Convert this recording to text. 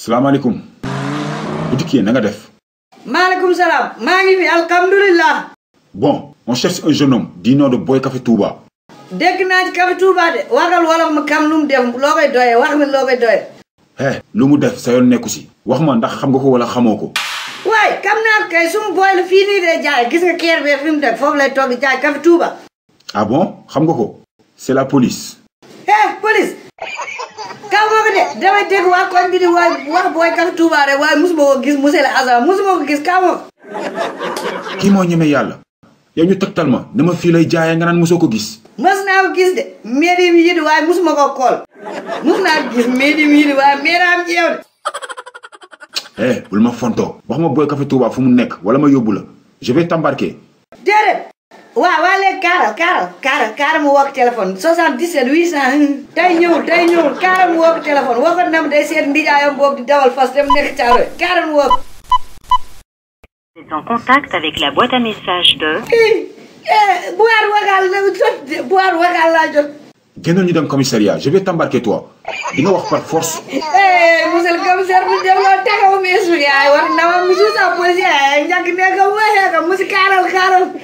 salaamaaleykum. Boutiquier na nga def. maaleykum salaam. maa ngi fi alhamdulilah. Bon, on cherche un jeune homme du nom de Boy Café Touba. dégg naa ci Café Touba de waxal wala ma kam lu mu def loo koy doyee wax mi loo koy doyee. lu mu def sa yoon nekku si. wax ma ndax xam nga ko wala xamoo ko. waaye kam naa kay sumu booy la fii nii de jaay gis nga keer bee fi mu teg foofu lay toog di jaay Café Touba. Ah bon xam nga ko. c'est la police. police. kaw ma ko de damay dégg waa koñ bi di wax Boy Café Touba rek waaye mosuma ko gis monsieur le agent mosuma ko gis kaw ma ko. kii moo ñeme yàlla. yow ñu tegtal ma ne ma fii lay jaayee nga naan mosoo ko gis. mos naa ko gis de mairie mi yi di waaye mosuma ko xool mos naa ko gis mairie mi yi di waaye mairie am ci yow de. bul ma fontoo wax ma Boy Café Touba fu mu nekk wala ma yóbbu la je vais t'embarquer. déedéet waaw léegi kaaral mu woo ko téléphone 77 800 tey ñëwul kaaral mu woo ko téléphone waxoon na ma day seet ndijaayam boobu di dawal fas dem nekk Thiaroye kaaral mu woo ko. Vous êtes en contact avec la boîte à messages de... boîte vocale laa jot. génnal ñu dem commissariat je vais t'embarquer toi di nga wax par force. monsieur le commissaire bu dem loo taxaw ma expliqué ay war na ma monsieur sa policier njëkk nekk waxee ko monsieur kaaral